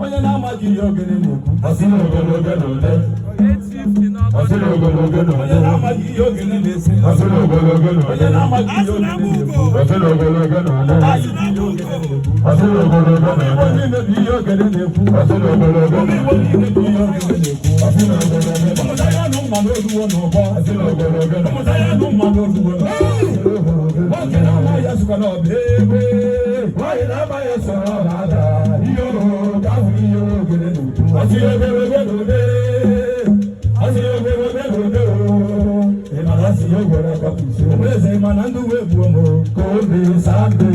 Onye na-amaghị ihe ogene na-ekwu. Onye na-amaghị ihe ogene na-ese. Onye na-amaghị ihe ogene na-ekwu. Ụmụ Igbo niile bụ ihe ogene na-ekwu. Ụmụ Igbo niile bụ ihe ogene na-ekwu. Ụmụta ya na ụmụ n'oruwo n'ụbọ. Ụmụta ya na ụmụ n'oruwo n'ụbọ. Nwoke na-amaghị asụkwa n'ọba egbe. Nwaanyị na-amaghị asụ n'ọba ada. Ihe ooo ka ahụ ihe ogene na-ekwu. Ọsị ogologo n'ode. Ọsị ogologo n'ode ooo. Ị ma na asị ya ogwere akapụ isi. Eze ma na ndị uwe gbuo m. Ka obi saa mbe.